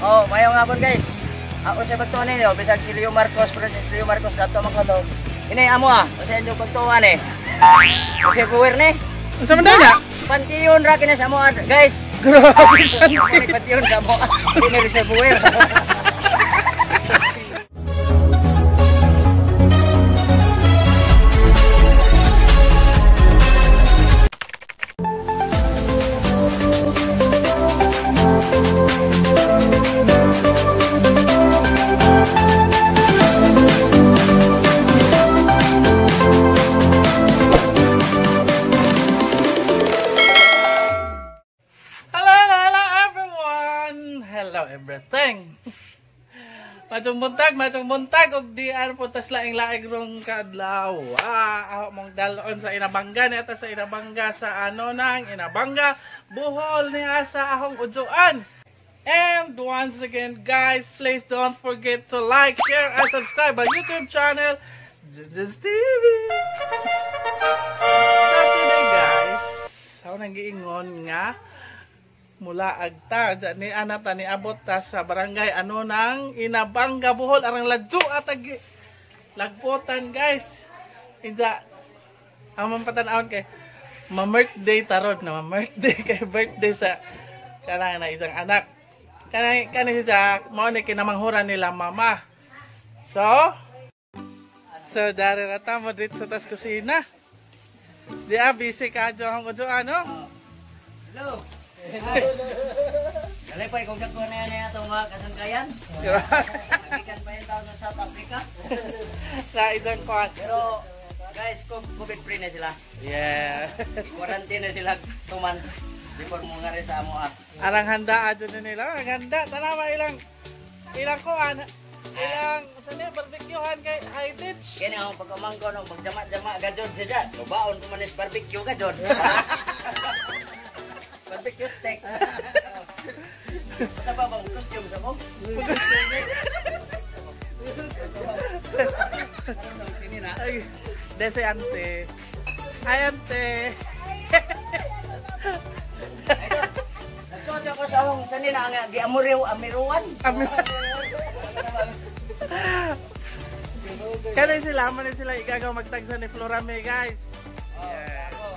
Oh, mayong hapon guys. Ako sa pagtuon ninyo, bisag si Leo Marcos, President Leo Marcos dato man ko. Ini amo ah, kasi inyo pagtuon eh. Kasi buwer ni. Unsa man na? Pantion ra kini sa amo guys. Grabe pantion sa amo. Ini reservoir. Everything. Matong buntag og di an puntas laing laing rong kaadlaw. Ako mong dalon sa Inabanga ni ata sa Inabanga sa ano nang Inabanga Bohol ni asa akong udzoan. And once again guys, please don't forget to like, share and subscribe our YouTube channel Junjun's TV. So today guys, ako nang giingon nga mula agta dyan ni ana ta ni abot ta sa barangay ano nang Inabanga Bohol arang ladyo at lagpotan guys. Inja ang mampatan-awon kay ma-birthday taron na ma-birthday kay birthday sa kanang na isang anak. Kanang kani siya mao ni kinamanghuran nila mama. So dari ra ta mo dito sa tas kusina. Di a busy ka adyo ang udyo ano? Hello. Dali pa, kung dako na yan itong mga kasangkayan. Gikan pa yung taon sa South Africa. Sa isang kwan. Pero guys, COVID free na sila. Yeah. Quarantine na sila 2 months before mo nga rin sa amo. Arang handa adyo na nila. Ang handa. Tanawa ilang kuan. Ilang saan niya, barbecuehan kay High Beach. Kaya ang pagkamangko nung magjama-jama ka dyan siya dyan. Lubaon ko manis barbecue ka dyan. Barbecue steak. Sa ba bang costume sa mo? Ay, dese ante. Ay ante. Nagsuot ako sa akong sanina ang giamuriw amiruan. Kani sila, man sila igagaw magtagsa ni Flora May guys. Oh, yeah. Ako.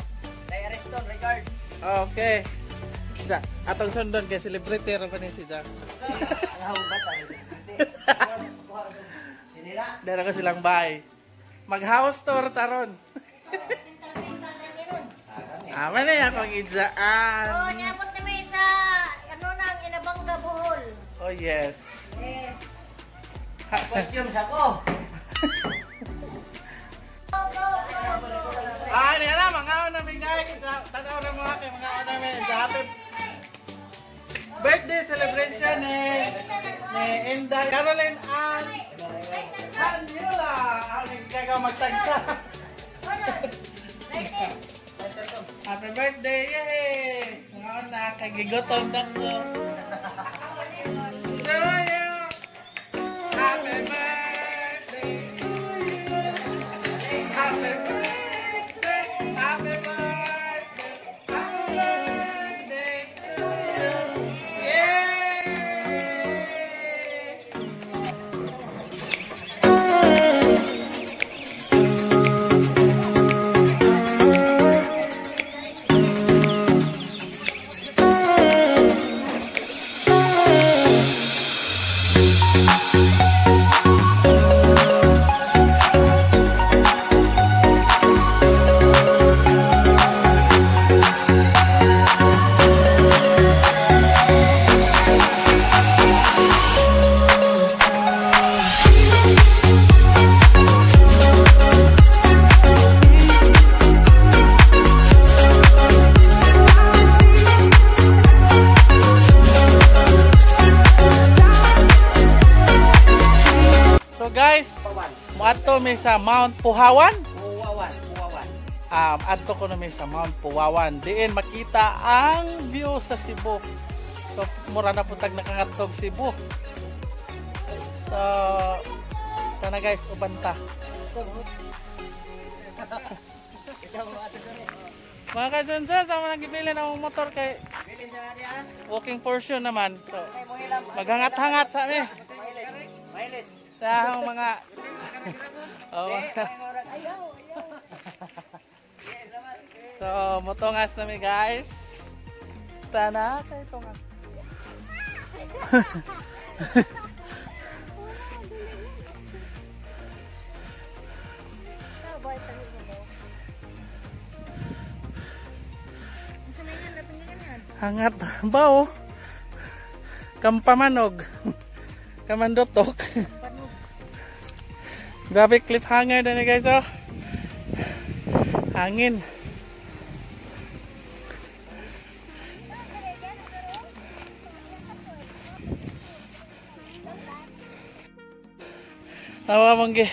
Kay Ariston regards. Okay. Sa atong sundon kay celebrity ra pa ni si Jack. Dara ko silang bay. Mag-house tour taron. Aman na akong idzaan. Oh, niabot na may sa ano nang Inabanga Bohol. Oh yes. Yes. Costume sa ko. Go, go, go, go. Ah, ni ala mga na mi guys. Tanaw na mga kay mga na mi sa happy birthday celebration ni Inday Caroline Ann Hanila. Ang gagaw magtagsa. Happy birthday! Yay! Mga na kagigutom na ko. Happy birthday to you. Happy birthday! Happy birthday! Happy birthday to you. Yay! So guys, muadto mi sa Mount Puhawan. Puwawan, Puwawan. Adto ko mi sa Mount Puwawan. Diin makita ang view sa Cebu. So mura na putag nakangadtog Cebu. So tana guys, uban ta. Mga kajunsa, sama nang gibili na akong motor kay Bilin sa Walking portion naman. So, maghangat-hangat sa mi. Sa mga oh. So, motongas na mi guys. Tana kay tungas. Hangat bao. Kampamanog. Kamandotok. Grabe cliffhanger na ni guys oh. Hangin. Tawa manggi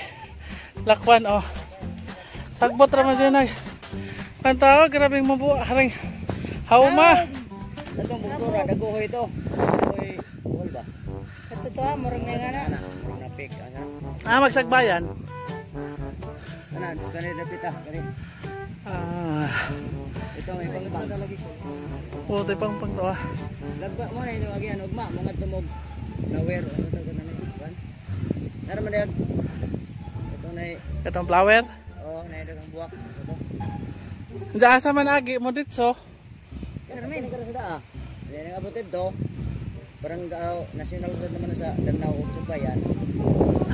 lakwan oh. Sagbot ra man siya nag. Pantao grabe mabuo haring hauma. Atong buktura dagohoy ito. Dagohoy buhol ba? Ito to ah, murag na nga na. Ana, murag na pick ana. Ah, magsagbayan. Ana, gani dapit ah, gani. Ah, Ito may pangpang. oh, di pang pang to ah. Lagba mo na ito agian ugma mga tumog. Lawer ano to ganun eh. Kan? Nara man dayon. Ito na Katong flower. oh, na ito ang buwak. Ito. Diyan asa man agi mo ditso. Carmen, karo sa daa. Dili nang abot dito. Barangay National Road naman sa Danao ug sa bayan.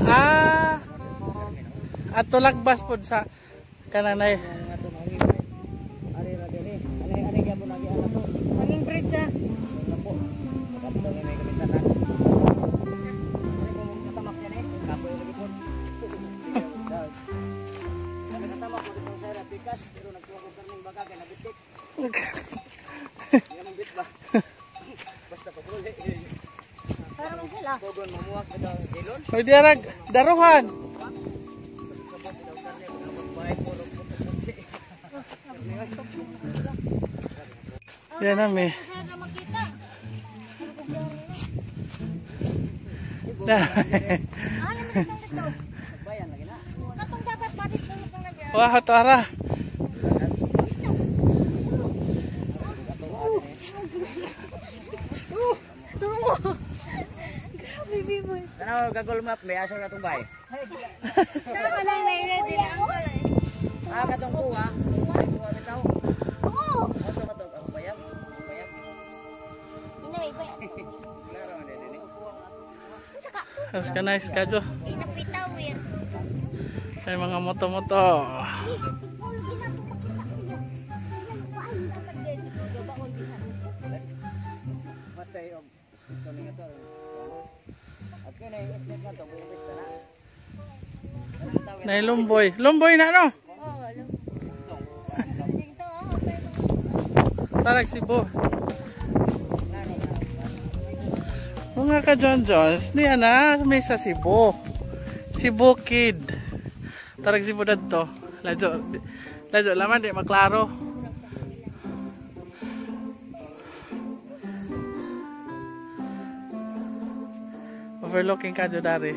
Ah, Carmen, oh. ato lagbas pod sa kananay. Mga tumong Ari ra diri. Ani ani gyapon agi anak ko. Hanging bridge ah. Lampo. Kadto ni may kamintanan. Ano kung katamak yan eh? Kapoy lagi po. Kami katamak ko dito sa pikas pero nagtuwa ko karning baka kay nabitik. Hindi naman bit ba? Basta paguli. Para man sila. Pogon mamuwak bitaw hilon. Hoy diarag daruhan. Sabot bitaw karne magbahay puro puti. Yan na mi. Sa na makita. Ano man itong dito? Bayan lagi na. Katong dagat ba dito itong nagyan? Wah, tara. Grabe, Biboy. Tanaw Google Map may asa na itong bahay. Sama lang na ready na ako. Ah, katong kuha. Kuha bitaw. Oo. Ato kato ang bayab. Bayab. Inoy, bay. Klaro man din eh. Saka, Tapos ka nice kadyo. inapitawir. Ay mga moto-moto. Matay og ito ni nga to. At kaya na yung estate na to, buong pista na. Nay lumboy. Lumboy na no. Tarag Cebu. Mga ka John Jones, niya na may sa Cebu. Cebu Kid. Tarag Cebu dadto. Ladyo. Ladyo laman di maklaro. Overlooking ka dari.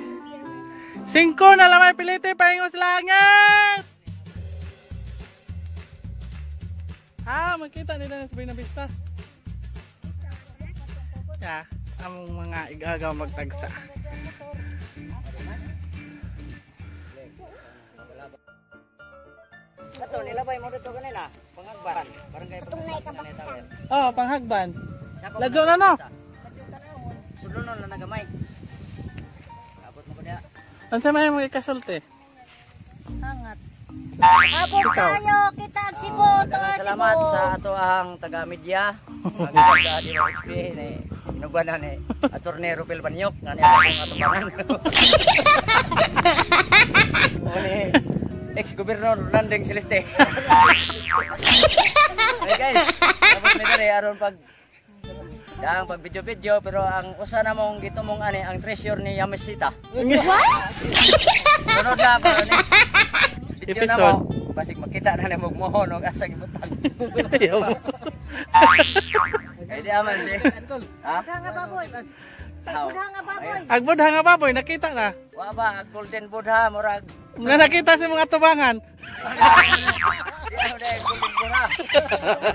Singko na lamay pilite paingos langit. Ah, makita nila na sa Buena Vista. Ya, among mga igagaw magtagsa. Kato, nilabay mo dito kanila. Pangagban. Barangay Pangagban. Oh, panghagban. Ladyo na no. Sulunon na nagamay. Abot mo ko niya. Unsa may mga ikasulti? Hangat. Abot tayo, kita ang Cebu, to Daghang ang salamat Cebu. sa ato ang taga-media. Ang sa DYHP ni inuban na ni Attorney Rupel Banyok nga niya akong atubangan. O ni ex-gobernador Landeng Celeste. Hey guys, tapos ni diri aron pag daang pag video-video pero ang usa na mong gitumong ani ang treasure ni Yamashita. What? Sunod na para next video na Episode. mo. Basig makita na nimo mohon og asa gibutan. Ayaw mo. Kay di aman si. Ha? Nga baboy. Buddha nga baboy. Ag Buddha nga baboy nakita na. Wa ba ag golden Buddha murag Nga nakita sa mga tubangan. Di ano dahil golden Buddha.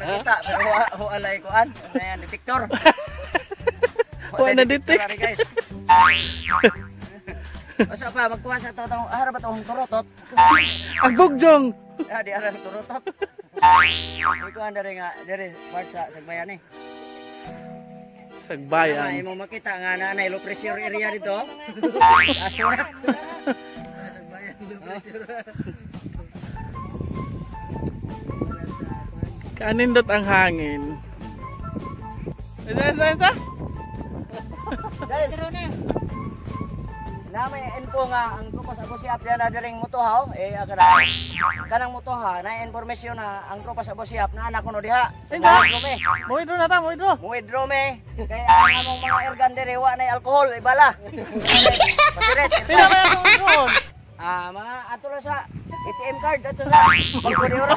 Nakita pero wa wa alay kuan. Ano yan, detector. Wa na detect. Sorry, guys. Asa pa magkuha sa to tong ara ba tong turotot? Ag bugjong. Ah, di ara turotot. Kuan diri nga diri part sa Sagbayan eh. Sagbayan. Ay, mo makita nga na low pressure area dito. Aso na. Kanindot ang hangin. Isa, isa, isa. Guys, na may info nga ang tropa sa Abu na diring mutuhaw eh akara kanang mutuha na information na ang tropa sa Abu na anak kuno diha. Insa? Mo me. Mo na ta, mo withdraw. Mo-withdraw me. Kay ang among mga airgun diri wa na alcohol ibala. Pasiret. Pila ba yung withdraw? Ah, mga ato lang sa ATM card ato sa Banco de Oro.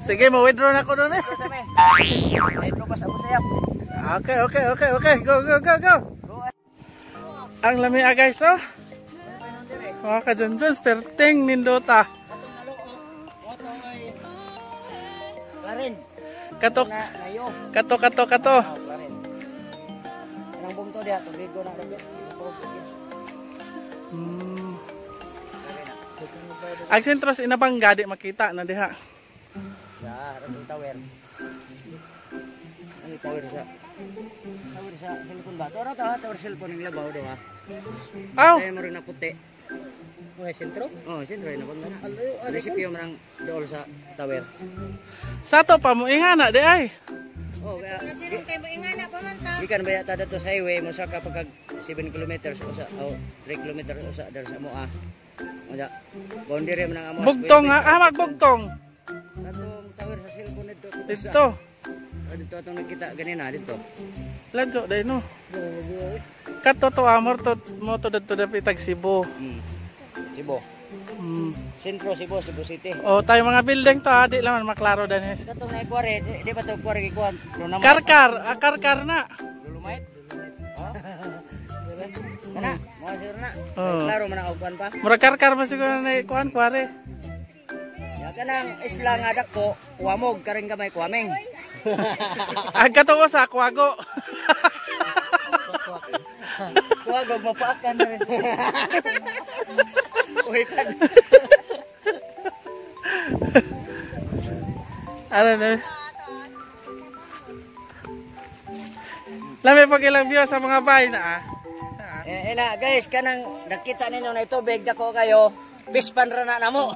Sige, mo withdraw na ko doon eh. Sa me. Ay tropa sa Abu Sayyaf. Okay. Go, go, go, go. Go. Ang lami ah, guys, oh. Mga ka-Junjun, perting nindota. Katong nalo oh. Moto ay Klarin. Kato, Na nayo. kato, kato, kato. Oh, klarin. Anang bungto diha tubig ko na dapat. Ang sentro sa Inabanga, di makita na diha. Ya, atong tower. Ano tower sa? Tower sa cellphone ba? Toro to, tower cellphone ng labaw do ha. Aw, Kaya mo rin na puti. Uy, sentro? Oh, sentro Inabanga na. Munisipyo man ang dool sa tower. Sa to pa mo ingana di ay. Oh, kaya Nasirong kay mo ingana pa man ta. gikan ba yata dato sa highway mo saka pagkag 7 kilometers usa o 3 kilometers usa dara sa moa. Usa boundary man ang amo. Bugtong ha, ah, magbugtong. Katong tower sa cellphone dito. Dito. Oh, dito atong nagkita ganina dito. Ladyo dai no. Kato to amor to mo to dadto dapit tag Cebu. Cebu. Sentro Cebu, Cebu City. Oh, tayo mga building to ha, di laman maklaro danis. Katong na kuwari, di ba to kuwari gikuan? Lunamay. Karkar, ah, karkar na. Dolomite. Oh. Kana, mo siguro na. Oo. Klaro man ang kuan pa. Mura karkar man siguro na kuan kuare. Ya kanang isla nga dako, kuamog karing gamay kuameng. Ang kato ko sa kuago. Kuagog mapaakan. Uy kan. Ano na? Lami pag ilang view sa mga bahay na ah. Ah. Eh, ina guys, kanang nakita ninyo na tubig dako kayo. Pispan ra na namo.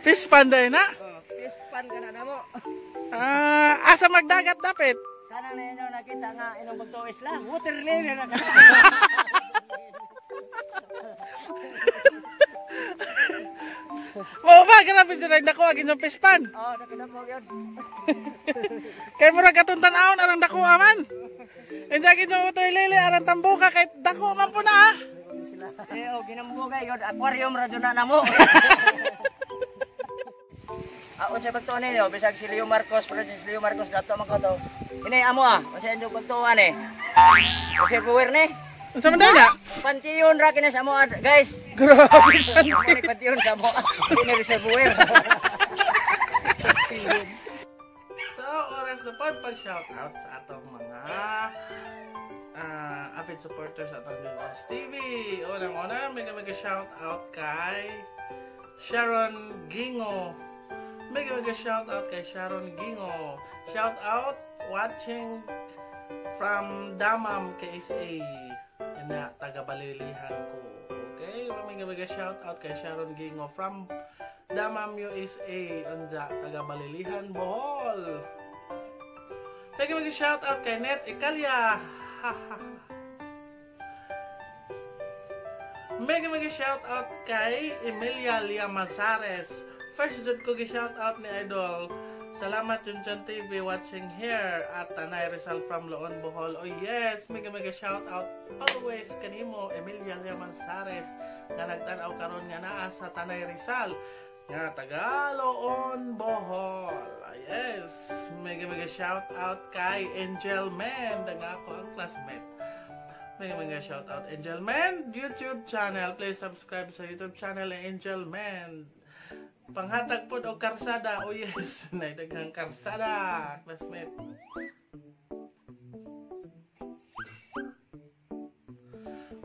Fish pond day na. Oh, pispan ka na namo. Ah, asa magdagat dapit. Sana na inyo nakita nga inong bagto isla. Water lily na ka. Mao ba grabe sila dako agin yung fish pond. Oh, nakita mo gyud. Kay murag katong tan-awon arang dako aman. Insa gid yung water lily arang tambuka kay dako man po na ah. Eh, oh, ginambugay yun. Aquarium ra na namo. Ah, unsa pagtuon ninyo? Bisag si Leo Marcos, Francis Leo Marcos dato man ko to. Ini amo ah, unsa inyo pagtuon eh? Kasi buwer ni. Unsa man day na? Pantiyon ra kini sa amo ah, guys. Grabe. Amo ni pantiyon sa amo. Ah. Ini reservoir. So, oras na po pag shoutout sa atong mga avid supporters sa atong Junjun's TV. Unang-una, mega mega shoutout kay Sharon Gingo. Mega mega shoutout kay Sharon Gingo. Shoutout watching from Damam, KSA. Yan na, taga Balilihan ko. Okay, mega mega shoutout kay Sharon Gingo from Damam, USA. Unja, taga Balilihan, Bohol. Mega mega shoutout kay Net Ikalia. Mega mega shoutout kay Emilia Liamazares. First jud ko gi-shoutout ni Idol. Salamat Junjun TV watching here at Tanay Rizal from Loon, Bohol. Oh yes, mega mega shoutout always kanimo Emilia Liamazares nga nagtan-aw karon nga naa sa Tanay Rizal. Nga Tagaloon, Bohol. Ah, yes, mega mega shout out kay Angel Man, nga ako ang classmate. Mega mega shout out, Angel Man YouTube channel. Please subscribe sa YouTube channel ni Angel Man. Panghatag pod og karsada. Oh yes, nay daghang karsada, classmate.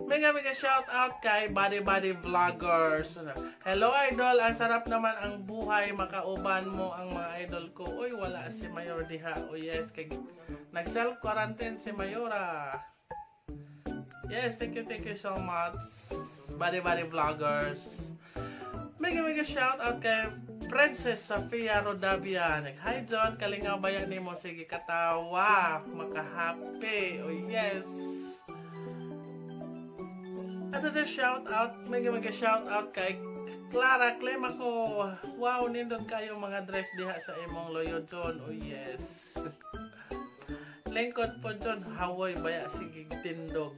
Mega mega shout out kay Body Body Vloggers. Hello idol, ang sarap naman ang buhay makauban mo ang mga idol ko. Uy, wala si Mayor diha. Oh yes, kay nag self quarantine si Mayora. Yes, thank you so much, Body Body Vloggers. Mega mega shout out kay Princess Sofia Rodavia. Nag hi John, kalingaw baya nimo, sige katawa, makahappy. Oh yes. Another shout out, mega mega shout out kay Clara Clemaco. Wow, nindot kayo mga dress diha sa imong loyo John. Oh yes. Lingkod po John, hawoy baya sige tindog.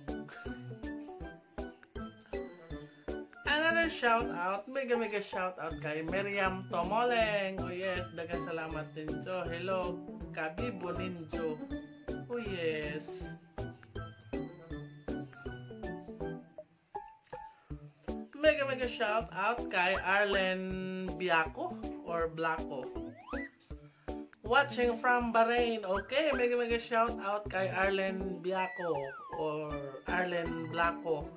Another shout out, mega mega shout out kay Miriam Tomoleng. Oh yes, daghang salamat ninyo. Hello, Kabibo ninyo. Oh yes. Mega mega shout out kay Arlen Biaco or Blaco. Watching from Bahrain. Okay, mega mega shout out kay Arlen Biaco or Arlen Blaco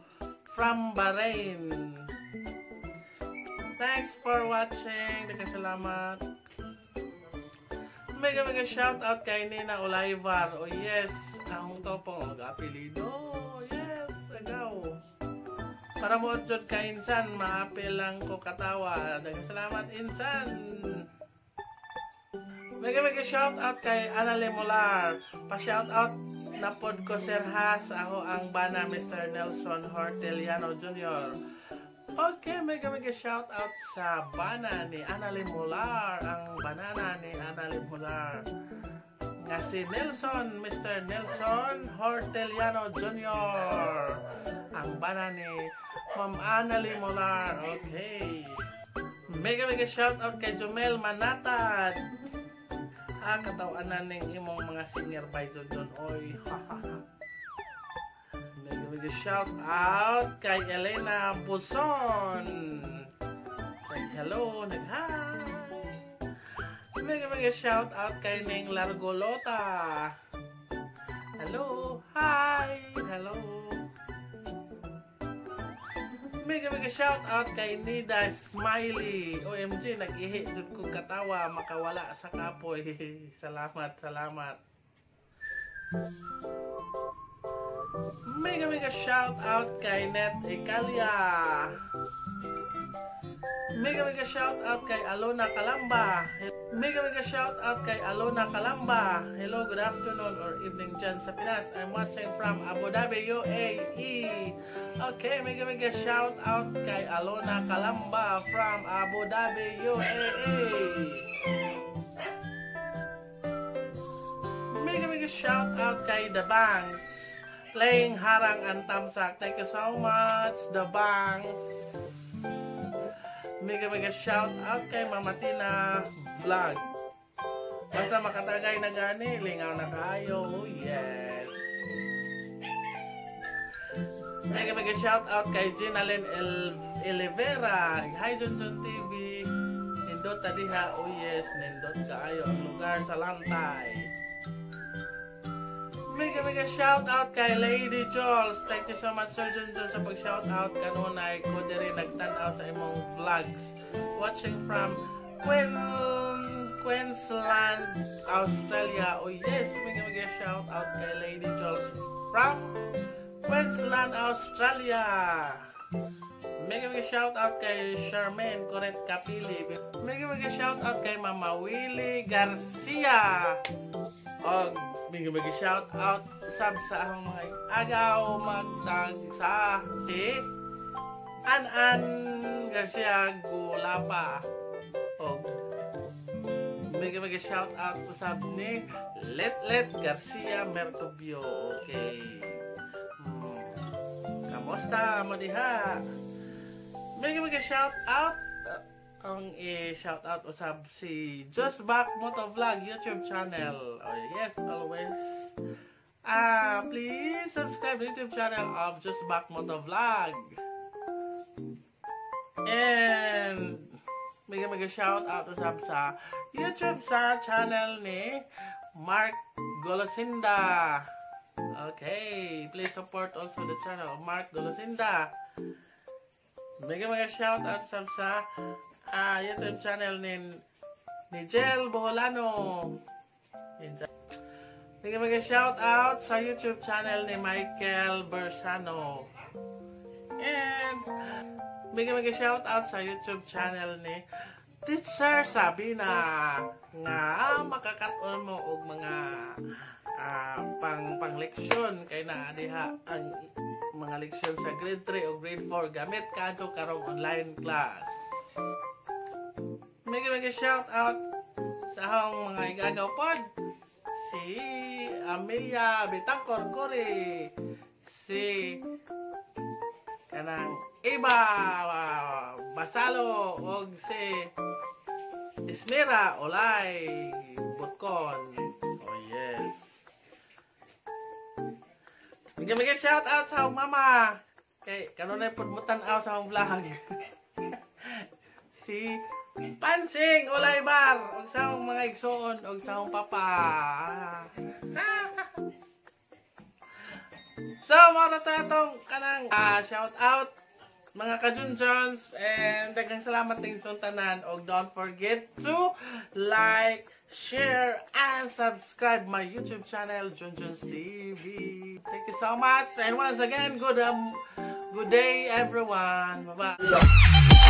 from Bahrain. Thanks for watching. Daghang salamat. Mega mega shout out kay Nina Olivar. Oh yes, ang topong og apelyido. Yes, agaw. Para mo jud ka insan, maapil lang ko katawa. Daghang salamat insan. Mega mega shout out kay Ana Lemolar. Pa shout out na pod ko sir ha sa ako ang bana Mr. Nelson Horteliano Jr. Okay, mega mega shout out sa bana ni Ana Lemolar, ang banana ni Ana Lemolar. Nga si Nelson, Mr. Nelson Horteliano Jr. Ang bana ni Ma'am Ana Lemolar. Okay. Mega mega shout out kay Jumel Manatad. Ah, katawanan ning imong mga singer by John John. Oy, Mega mega shout out kay Elena Buson. Hello, nag-hi. Mega mega shout out kay Ning Largolota. Hello, hi, hello. Mega mega shout out kay Nida Smiley. OMG, nag-ihi jud ko katawa, makawala sa kapoy. Salamat, salamat. Mega mega shout out kay Net Ikalia. Mega mega shout out kay Alona Kalamba. Mega mega shout out kay Alona Kalamba. Hello, good afternoon or evening dyan sa Pinas. I'm watching from Abu Dhabi, UAE. Okay, mega mega shout out kay Alona Kalamba from Abu Dhabi, UAE. Mega mega shout out kay The Bangs. Playing Harang and Tamsak. Thank you so much, The Bangs. Mega mega shout out kay Mama Tina Vlog. Basta makatagay na gani, lingaw na kayo. Oh, yes. Mega mega shout out kay Ginalyn Elevera. Hi John John TV. Nindot ta diha. Oh yes, nindot kaayo ang lugar sa Lantay. Mega mega shout out kay Lady Jules. Thank you so much Sir John John sa pag shout out kanunay ko diri nagtan-aw sa imong vlogs. Watching from Queensland, Australia. Oh yes, mega mega shout out kay Lady Jules from Queensland, Australia. Mega mega shout out kay Charmaine Coret Kapili. Mega mega shout out kay Mama Willie Garcia. Og mega mega shout out sab sa akong mga agaw magtag sa ti An-An Garcia Gulapa. Og mega mega shout out usab ni Letlet Garcia Mercubio. Okay. Kamusta mo diha? Mega mega shout out Ang i-shout out usab si Just Back Motovlog YouTube channel. Oh yes, always. Ah, please subscribe to YouTube channel of Just Back Motovlog. And mega mega shout out usab sa YouTube sa channel ni Mark Golosinda. Okay, please support also the channel of Mark Golosinda. Mega mega shout out sab sa YouTube channel ni Jel Boholano. Mega mega shout out sa YouTube channel ni Michael Bersano. And mega mega shout out sa YouTube channel ni Teacher Sabina nga makakaton mo og mga pang pang leksyon kay naa diha ang mga leksyon sa grade 3 o grade 4 gamit kadto karong online class. Mega mega shout out sa akong mga igagaw pod, si Amelia Bitangkor Kore, si kanang Iba Basalo og si Ismira Olay Butkon. Oh yes. Mega mega shout out sa akong mama. Kay kanunay pud mo tan-aw sa akong vlog. Si Pansing Olay Bar og sa akong mga igsoon og sa akong papa. So, mao na to atong kanang shout out, mga kajunjons, and daghang salamat ning tanan og don't forget to like, share and subscribe my YouTube channel, Junjun's TV. Thank you so much and once again, good day, everyone. Bye bye.